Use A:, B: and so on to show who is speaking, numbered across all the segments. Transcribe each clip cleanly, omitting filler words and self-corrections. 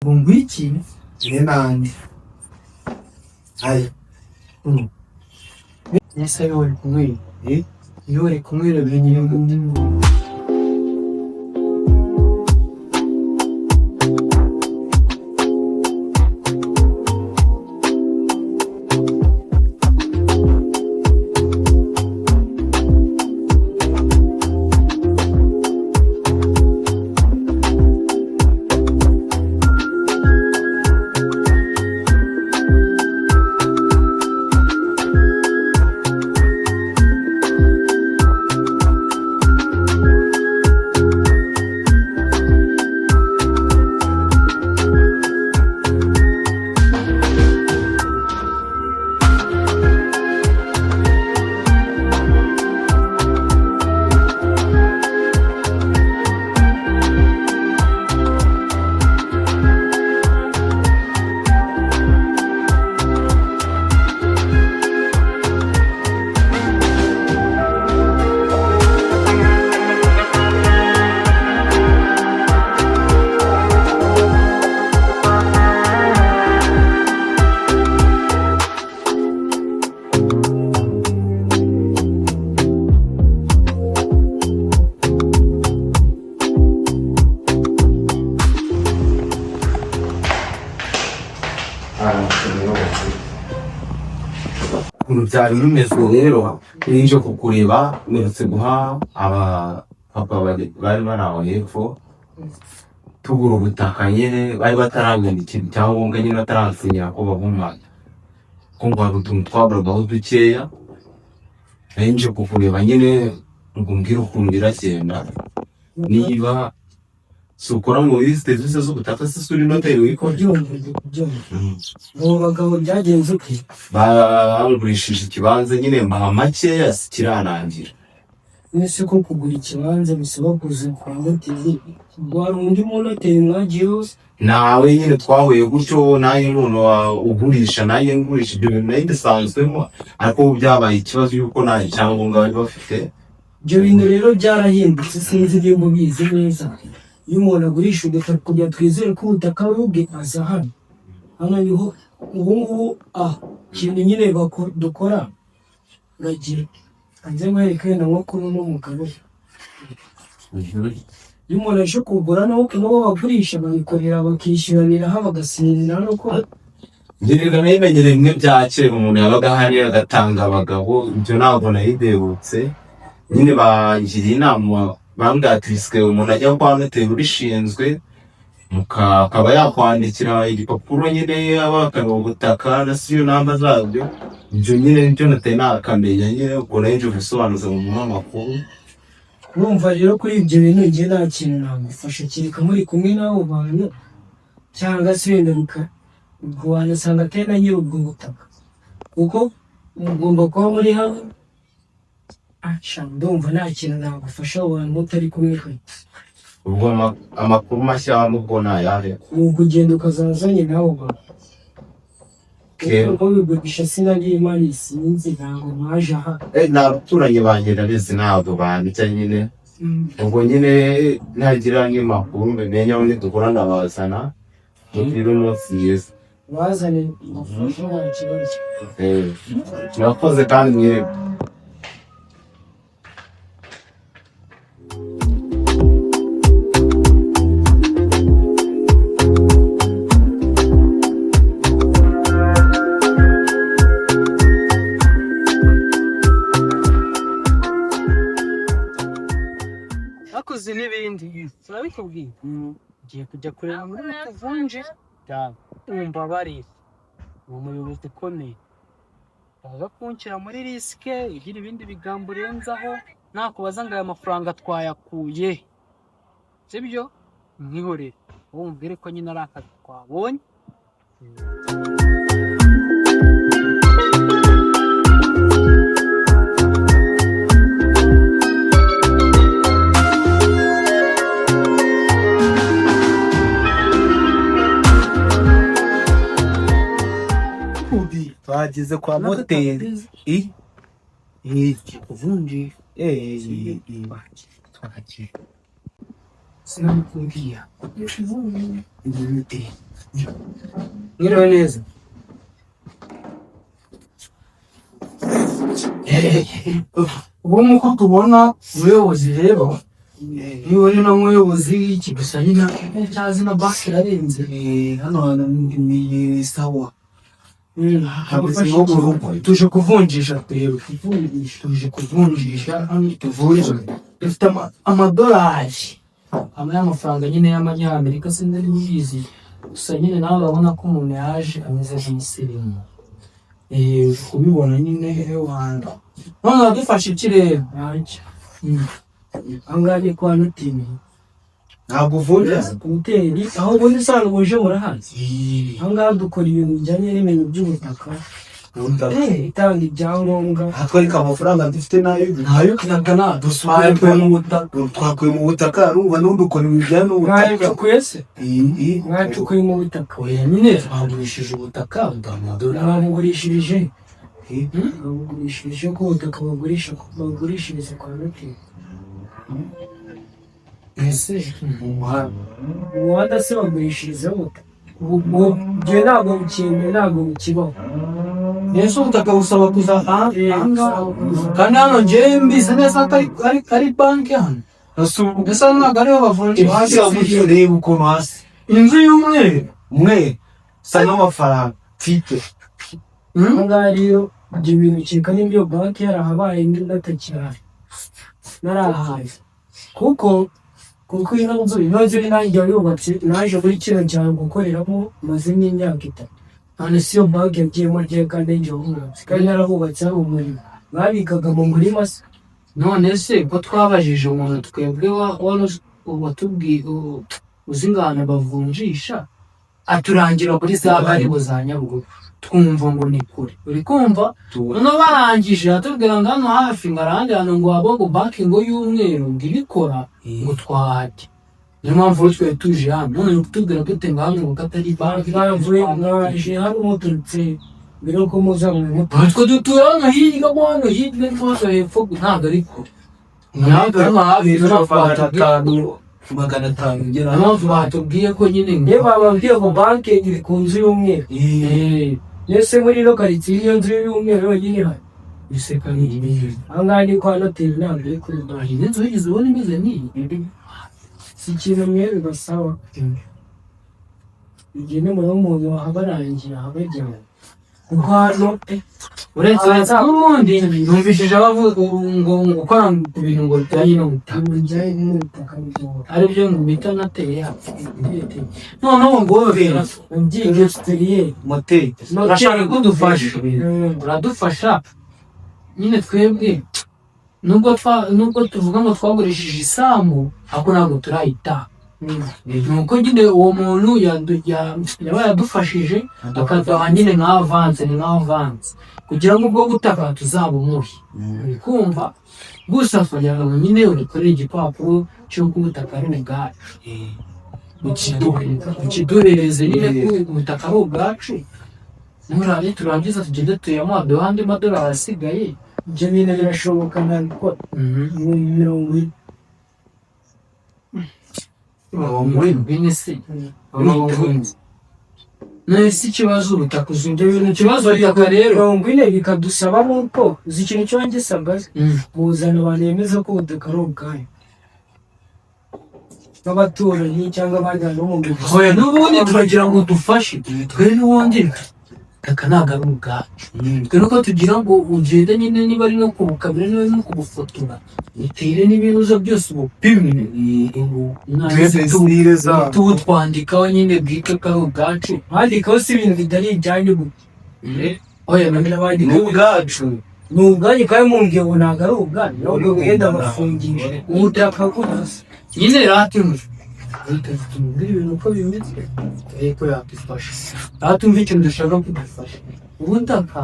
A: Ngo ngwiki?
B: Ni nande ayi.
A: Ese iyo uri kunywera?
B: Eh?
A: Iyo uri kunywera binyura gute?
C: Ukuntu byari bimeze rero, nje kukureba, mperutse guha abapapa bari bari aho hepfo tugura ubutaka nyine, bari bataranyandikira icyangombwa nyine, bataransinyira ko babumana, ko ngo hari utuntu twaburagaho dukeya. Nari nje kukureba nyine ngo umbwire ukuntu biragenda, niba si ukora muri serivisi z'ubutaka se, si uri noteri wikora?
A: Kubyumva, ndi kubyumva. Abo bagabo byagenze ute?
C: Bangurishije ikibanza nyine, mbaha makeya, kirarangira.
A: Ese ko kugura ikibanza bisaba kuza kwa noteri? Ubwo hari undi munoteri mwagiyeho?
C: Nawe nyine twahuye gutyo, nanjye umuntu ugurisha, nanjye ngurisha, ibyo bintu nari bisanzwemo, ariko ubu byabaye ikibazo yuko nta cyangombwa bari bafite.
A: Ibyo bintu rero byarahindutse, sinzi niba ubizi neza. Iyo umuntu agurisha ubutaka, kugira twizere ko ubutaka ari ubwe, aza hano. Hano niho ubu ngubu ikintu nyine dukora, uragira hanze nkwereke wenda nko kuri uno mugabo. Iyo umuntu aje kugura n'uwo bagurisha, babikorera bakishyuraniraho, bagasinyira no ko
C: Ngerega nayimenyereye bimwe bya kera, umuntu yabaga ahari agatanga abagabo, ibyo ntabwo nayiderutse nyine. Bangiriye inama, bambwira ati bisigaye umuntu ajya kwa noteri ubishinzwe, akaba yakwandikira igipapuro nyine, abakana ubutaka na siyo namba zabyo. Ibyo nyine nibyo natari nakamenya nyine, ubwo nari nje gusobanuza mu munyamakuru.
A: Urumva rero, kuri ibyo bintu njye nta kintu nagufasha kereka muri kumwe n'abo bantu, cyangwa se wenda ubwo wanasanga atari na nyiri ubwo butaka, kuko mugomba kuba muri hamwe. Sha, ndumva nta kintu nagufasha abo bantu mutari kumwe kwe.
C: Ubwo amakuru mashya nubwo ni ayahe?
A: Ni ukugenda ukazazanye n'abo bantu. Kuko bigurisha sinari imari, sinzi, ntabwo mwaje aha.
C: Ni abaturanyi banjye, ndabizi, ntabwo banditse nyine. Ubwo nyine ntagira nk'imakuru mbimenya, aho niduhura ndabazana. Mugire umunsi mwiza.
A: Bazane ngufashe, nta kibazo.
C: Murakoze kandi mwiriwe.
D: Bakoze n'ibindi turabikubwiye. Ngiye kujya kureba muri mutuvunje, umbabarire, ni umuyobozi ukomeye, baza kunshyira muri risk igira ibindi bigambo urenzaho, nakubaza ngo aya mafaranga twayakuye, sibyo? Mwihorere, wowe umubwire ko nyine ari akazi twabonye.
B: Twageze kwa moteri i iki
A: Kuvunjisha.
B: eh
A: Sinabikubwiye. Noteri.
D: Mwiriwe neza. Ubu nk'uko tubona umuyobozi rero niba uri no muyobozi w'iki gusa nyine cyazi na banki irarenze.
B: Hano hantu ni sawa, hameze nko mu rugo.
D: Tuje kuvunjisha twebwe, tuje kuvunjisha hano tuvunja dufite amadolari amwe y'amafaranga nyine y'amanyamerika, sinzi niba ubizi, gusa nyine nawe urabona ko umuntu yaje ameze nk'umusirimu. Uri kubibona nyine wanda none uradufasha iki rero?
A: Ntacyo. Aha ngaha ni kwa noteri.
B: Ntabwo uvunja?
A: Noteri aho ubundi usanzwe uje murahazi. Aha ngaha dukora ibintu bijyanye n'ibintu by'ubutaka, itanga ibyangombwa.
B: Hatwereka amafaranga dufite nayo.
D: Ntayo kinagana
B: Dusukuye
D: mu butaka.
B: Twakuye mu butaka, urumva n'undi ukora ibintu bijyanye n'ubutaka.
A: Mwacukuye se? Mwacukuye mu butaka?
D: Oya nyine twagurishije ubutaka bw'amadolari.
A: Mwabugurishirije? Babugurishirije ko ubutaka bagurisha bagurishiriza kwa noteri?
D: Ese
B: Mu muhanda?
A: Mu muhanda se bagurishirizaho ubutaka? Ubu ibyo ntabwo bikemewe, ntabwo bikibaho.
D: Ese ubutaka busaba kuza ahangaha? Kandi hano njyewe mbizi neza ko ari banki hano. Ese hano ntabwo ariho bavunjisha?
B: Hasi havuye, reba ukuntu hasi.
D: Inzu y'umweru.
B: Mwe sa n'amafaranga mfite.
A: Aha ngaha rero ibyo bintu ukeka nimba iyo banki yarahabaye ndatakihari narahaye, kuko ino nzu ni nanjye wayubatse, naje muri kino cyaro gukoreramo, maze nk'imyaka 3. None si iyo banki yagiyemo rye kandi njye wubatse, kandi narahubatse hari umurima, babikaga mu murima se?
D: None se ko twabajije umuntu twebwe watubwiye uzi ingano bavunjisha, aturangira kuri za baribo za Nyabugogo, twumva ngo ni kure, uri kumva? Noneho barangije atubwira ngo hano hafi ngo arahandi hantu ngo waba ngo banki ngo y'umweru ngo ibikora ngo twahajya. Niyo mpamvu rero twari tuje hano none uri kutubwira gute ngo hano ngo ko atari banki?
A: Mwavuye mwaje hano muturutse mbere yuko muza mu moto?
D: Twe dutuye hano hirya mo hano hirya no hano hepfo, ntabwo ari kure, ntabwo hano hafi.
B: 500, 500 ugera.
D: Niyo mpamvu batubwiye ko nyine ngo
A: Niyo bababwiye ngo banki iri ku nzu y'umweru. Mbese muri ino karitsiye iyo nzu y'umweru yonyine ihari?
D: Biseka nk'ibi.
A: Aha ngaha ni kwa noteri, ntabwo ari kuri banki.
D: Iyi nzu wigeze ubona imeze nk'iyi?
A: Si ikintu mwe bibasaba, igihe nimureba umuntu wahabarangira ahabajyana kuko hano
D: Uretse n'ubundi numvishije abavuga ngo gukora ku bintu ngo bijyanye n'ubutaka.
A: Ibintu bijyanye n'ubutaka byo
D: Aribyo ngo bita nateye yapfa, noneho ngo wowe
A: ubyiga exterieur.
B: Moteri.
D: Urashaka ko udufasha, uradufasha nyine. Twebwe nubwo tuvuga ngo twagurishije isambu, ariko ntabwo turayitaha. Ni uko nyine uwo muntu yabaye adufashije akaduha nyine nka avance, ni nka avance kugira ngo ubwo butaka tuzabumuhe, uri kumva? Gusa kugira ngo nyine udukorere igipapuro cy'uko ubutaka ari ubwacu, ukiduhereze nyine ko ubutaka ari ubwacu, nurangiza turangiza tugende tuyamuha, duhe andi madolari asigaye.
A: Ibyo bintu birashoboka, ntabikora 40,000.
D: 40 se? 40 none si ikibazo ubutaka uzi
A: Ibyo bintu
D: ikibazo ubutaka rero.
A: 40 bikadusaba nuko uzi ikintu cyo ngisabwa, muzana abantu bemeza ko ubutaka ari ubwanyu nk'abaturanyi cyangwa abandi bantu bo mu mujyi.
D: Oya, n'ubundi turagira ngo dufashe twe, n'ubundi ubutaka ntabwo ari ubwacu. Twe nuko tugira ngo ugende nyine, niba ari no kubukabira, niba ari no kubufotora, utere n'ibinuza byose ubupime.
B: Twese za
D: Tubu twandikaho nyine bwite ko ari ubwacu.
A: Bandikaho si ibintu bitari ibyanyu gusa?
D: Oya.
A: N'abandi.
B: Ni ubwacu.
A: Ni ubwanyu kandi mumbwiye ngo ntabwo ari ubwanyu, ahubwo mwenda bafungisha ubutaka gusa.
D: Nyine ratumve tumubwire ibintu uko bimeze turebe ko yadufasha. Ratumve ikintu dushaka kudufasha: ubutaka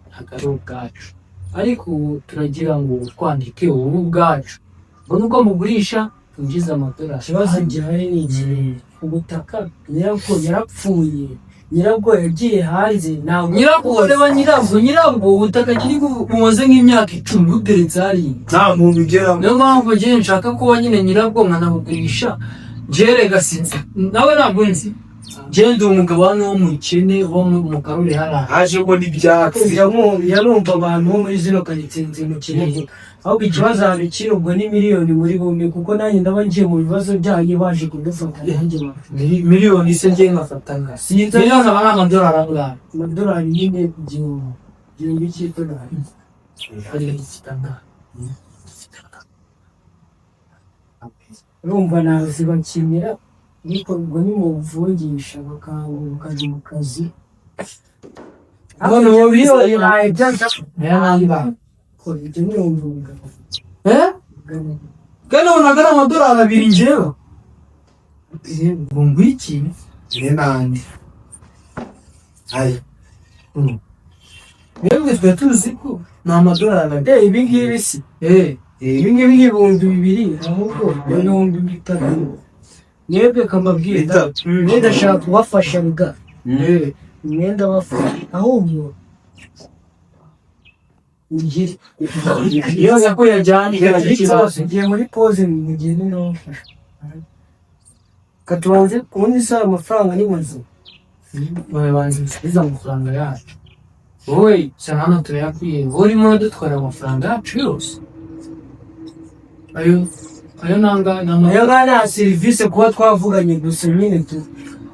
D: ntabwo ari ubwacu, ariko ubu turagira ngo twandike ubu ubwacu, ngo nuko mugurisha twinjize amadolari.
A: Ikibazo gihari ni iki: ubutaka nyirabwo yarapfuye, nyirabwo yagiye hanze, ntabwo
D: Nyirabwo, reba nyirabwo ubutaka kiri bumaze nk'imyaka 10 buteretse hariya.
B: Nta muntu ugeramo.
D: Niyo mpamvu njyewe nshaka kuba nyine nyirabwo nkanabugurisha. Njyewe rega sinzi nawe, ntabwo nzi. Njye ndi umugabo hano w'umukene wo mu karuri hariya.
B: Hajemo n'ibyatsi.
A: Njya numva abantu bo muri zino karitsiye nzi mu Kinigi, ahubwo ikibazo ahantu kiri ubwo ni miliyoni muri bumwe, kuko nanjye ndaba ngiye mu bibazo byanyu baje kudufata nanjye
D: Miliyoni se njye nkafata nka
A: Sinzi.
D: Miliyoni aba ari amadolari angahe?
A: Amadolari nyine 1000 cy'idolari.
D: Hariya dufite angahe?
A: Urumva nazibakinira, ariko ubwo nimuvungisha bakajya mu kazi.
D: None wowe
A: Miliyoni nayibyaza.
D: Aya ni angahe?
A: Ibyo ni 1000.
D: Eh, kandi ubonaga ari amadolari 2 njyewe ngo ngwiki.
B: Ni nandi ayo.
D: Mwebwe twe tuzi ko ni amadolari 2.
A: Eh, ibi ngibi si
D: Eh.
A: Ibi ngibi ni 2000, ahubwo ni 3000. Mwebwe kamabwira.
B: 3.
A: Mwe ndashaka kubafasha biga.
D: Eh.
A: Mwe ndabafasha, ahubwo ugire
D: Iyo ko yajyanye ikibazo.
A: Ngiye muri pause, mugende ndabafasha. Katubanze ubundi se amafaranga ni mazima?
D: Babanza nsubize amafaranga yacu. Wowe sa hano turayakwiye, wowe urimo uradutwara amafaranga yacu yose. Ayo nanga ni
A: Aya ngaya nta serivisi, kuba twavuganye gusa nyine tu,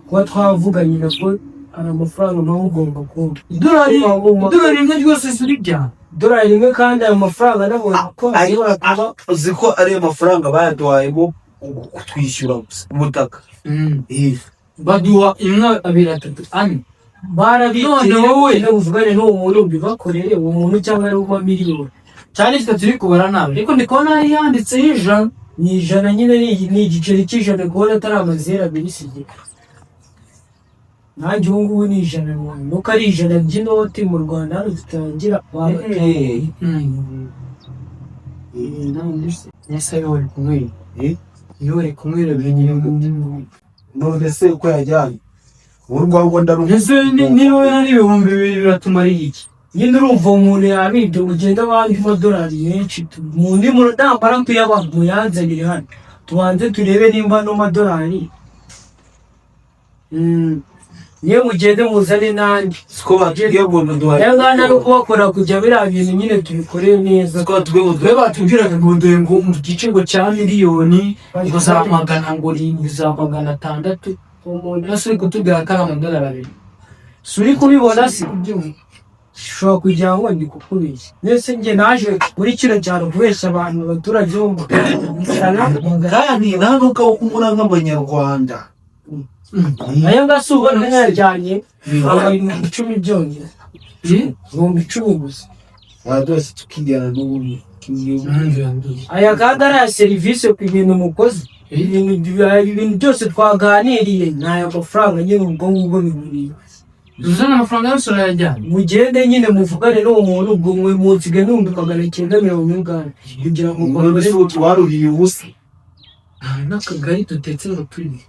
A: kuba twavuganye nabwo hari amafaranga nawe ugomba kumva.
D: Idolari 1 ryose si rijyana.
A: Idolari 1, kandi ayo mafaranga nabonye ko ashobora kuba
B: Uzi ko ariyo mafaranga bayaduhayemo kutwishyura gusa ubutaka? Eh.
D: Baduha 1, 2, 3, 4.
A: Barabitse.
D: None wowe-
A: Uvugane n'uwo muntu ubibakorere, uwo muntu cyangwa ari uwa miliyoni.
D: Cyane twe turi kubara nabi, ariko ndi kubona hari yanditseho 100.
A: Ni 100 nyine, ni igiceri cy'100, kubona atari amazeru abiri isigaye. Nanjye ubu ngubu ni 100, nuko ari 100 by'inoti mu Rwanda hano tutangira
B: Eh.
D: Ese iyo uri kunywera?
B: Eh?
D: Iyo uri kunywera binyura.
B: None se uko yajyanye urwagwa ndaruha?
D: Ese niba ari 2000 biratumariye iki?
A: Nyine urumva umuntu yabibye, ngo ugende abandi amadolari menshi mu ndi muntu namara kuyabaha muyanzanire hano, tubanze turebe nimba ano madolari. Niyo mugende muzane n'andi.
B: Siko batubwiye ngo duhaye.
A: Aya ngaya ari kubakora kujya biriya bintu nyine tubikore neza.
B: Siko batubwiye ngo
D: Twe batubwiraga ngo dore ngo mu gice ngo cya miliyoni ngo za magana ngo rindwi za 600.
A: Umuntu
D: Ese uri kutubwira ko ari amadolari 2?
A: Si uri kubibona se? Ushobora kugira ngo ndi kukubeshya. Mbese njye naje muri kino cyaro kubeshya abantu, abaturage bo mu ijana?
B: Kandi nta nuko kumura nk'abanyarwanda.
A: Aya ngaya si ubona yajyanye 10,000 byonyine, 10,000 gusa.
B: Waduhase tukijyana n'ubundi.
A: Aya kandi ari aya serivisi ku bintu mukoze, ibintu byose twaganiriye ni aya mafaranga nyine, ubwo ngubwo bihuriye.
D: Uzana amafaranga yose urayajyana.
A: Mugende nyine muvugane n'uwo muntu, ubwo mwe munsiga 940,000 kugira ngo
B: None se ubu twaruhiye ubusa?
D: Nta n'akagari dutetse ngo turye,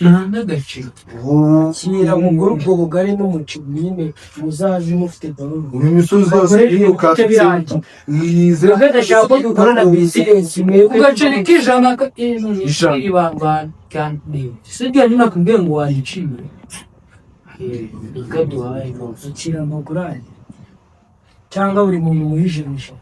D: nta n'agaciro.
A: Kira mugure ubwo bugari n'umuceri nyine, muzaze mufite gahunda.
B: Uyu misozi yose
A: Bakore birangiye.
B: yize.
A: Twebwe ndashaka ko dukorana bizinesi mwebwe.
D: Ku gaceri k'100.
B: 100.
D: Ibangana kandi si byo nakubwiye ngo wayiciye ikaduhaye.
A: Kira amagurane cyangwa buri muntu muhe 100 100.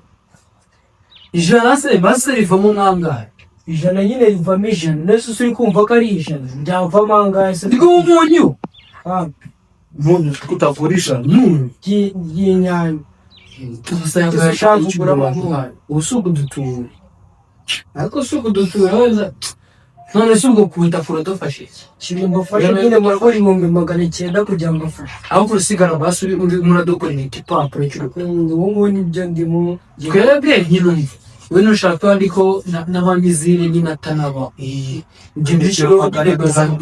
D: 100 se base rivamo nk'angahe?
A: 100 nyine rivamo 100. Nese uri kumva ko ari 100 byavamo angahe se?
D: Ndi umunyu.
A: Ah,
B: Umunyu kutavura 100.
D: Umunyu.
A: Ry'inyanya.
D: Ugasanga
A: Ushaka kugura umunyu.
D: Ubu si ukudutura, ariko si ukudutura weza. None si ubwo kubutaka uradufashe iki?
A: Kiri mbafashe nyine, murakora 900,000 kugira ngo afashe.
D: Aho kurusigara basi urimo uradukorera igipapuro cy'urukundo.
A: Ubu ngubu nibyo ndimo.
D: Twebwe nyine umva, we nushaka ariko n'abamizire nyine atanaba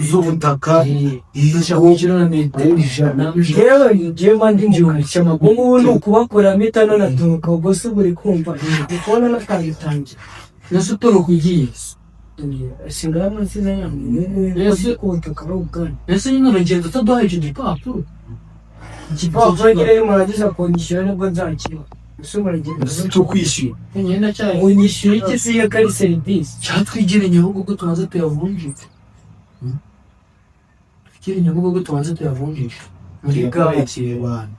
B: Z'ubutaka.
D: Dushaka gushyiraho na metero 100.
A: Yewe ngewe mba ndi mu
D: Igihumbi
A: kazi.
D: cy'amaguru.
A: Ubu ngubu ni ukubakora mpita nanaturuka, ubwo se buri kumva ndi kubona natagitangira.
D: Nese utoroka ugiye?
A: Singaya amazina yanyu.
D: Ese-
A: Ku butaka ari ubwanyu.
D: Ese nyine uragenda utaduhaye icyo gipapuro?
A: Igipapuro nyine iyo murangiza kunyishyura nibwo nzakira. Ese muragenda?
B: Tukwishyura.
D: Ngenda cyayi.
A: Munyishyura iki se iyo ko ari serivisi?
D: Cyatwigire Nyabugogo tubanze tuyavunjike. Kiri Nyabugogo tubanze tuyavunjishe muri gare.
B: Tuyakurikiye abantu.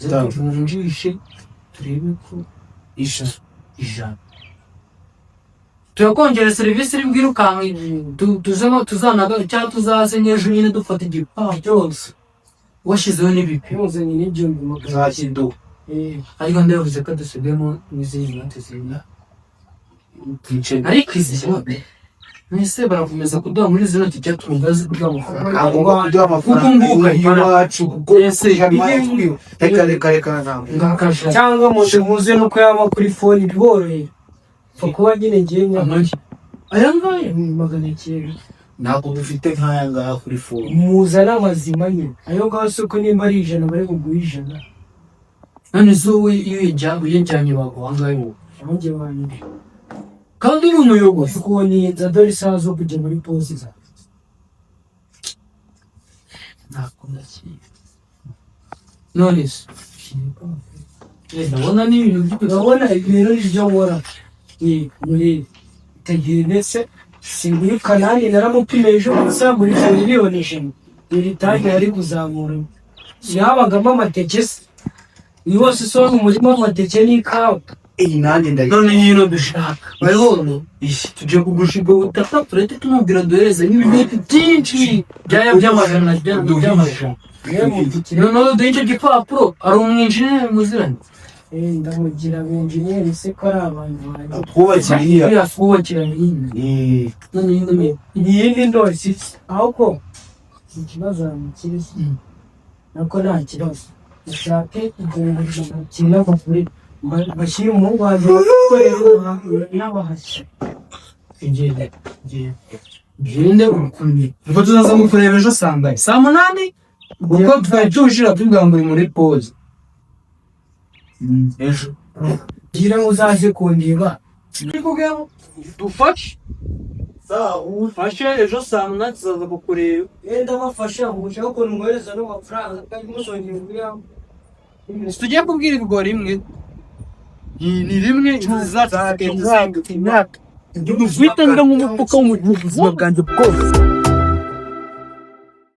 D: Tubanze tuvunjishe turebe ko
B: Isha.
D: 100 tuyakongera serivisi iri bwirukanke, tuzemo tuzanaga cyangwa tuzaze n'ejo nyine dufata igipapuro cyose washyizeho n'ibipimo.
A: Muzanye n'1200.
B: Nzakiduha.
D: Ariko ndavuze ko dusigayemo n'izindi note zingana.
B: Twicaye.
D: Ariko izi note mwese barakomeza kuduha muri izi note icyatunga azi kuduha amafaranga.
B: Ntabwo kuduha amafaranga
D: Kuko nguka
B: y'iwacu kuko
D: Ese,
B: reka reka reka ntabwo.
D: Ngakasha.
A: Cyangwa muze nuko yaba kuri phone biboroheye, pfa kuba nyine ngiye nka
D: Amagi aya ngaya.
A: 900.
B: Ntabwo dufite nk'aya ngaya kuri phone.
A: Muzane amazima nyine ayo ngayo, si uko nimba ari 100 bari buguhe 100.
D: None se wowe iyo uyajyanye baguha angahe wowe?
A: Nanjye banyine.
D: Kandi uri umuyobozi.
A: Kubona dore isaha zo kujya muri pause za
D: Ntabwo ndakiye. None se ndabona n'ibintu by'ubusa.
A: Urabona ibintu ibyo nkora ni muri itagira, ndetse singuye kanani naramupimye ejo gusa muri miliyoni 100 iri tangi ari kuzamura yabagamo amateke se uyu wose usanga umurima w'amateke n'ikawa.
B: Iyi nanjye ndayi.
D: None nyine dushaka urabona tujya kugurisha ubwo butaka, turahita tumubwira duhereze nk'ibintu byinshi byaya by'amajana by'amajana.
A: Yewe mumvukire.
D: Noneho duhe icyo gipapuro ari umwinjiniyeri muziranye.
A: Ndamugira abenjeniyeri se ko ari abantu banjye?
B: Twubakira iriya.
D: Uriya twubakira nyine. None nyine
A: Iyi ni ndosi ahubwo ikibazo mukiri nako nta kibazo, ushake 1,900 bashyire umuhungu wanjye bakorera n'abahashyi.
D: Tugende gende urukumye
E: Ubwo tuzaza kukureba ejo saa ngahe? Saa 8, kuko twari tujira tuvuga ngo uri muri pause.
B: Ejo.
A: Gira ngo uzaze kundeba.
D: Dufashe ufashe ejo saa 8 tuzaza kukureba.
A: Yenda bafasha ushaka ukuntu mwohereza n'amafaranga kandi musongera kuyaho.
E: Tugiye kubwira ibigo rimwe ni rimwe inzozi zacu zigahita zihinduka imyaka.
D: Guhita njya nk'umufuka w'ubuzima bwanjye bwose.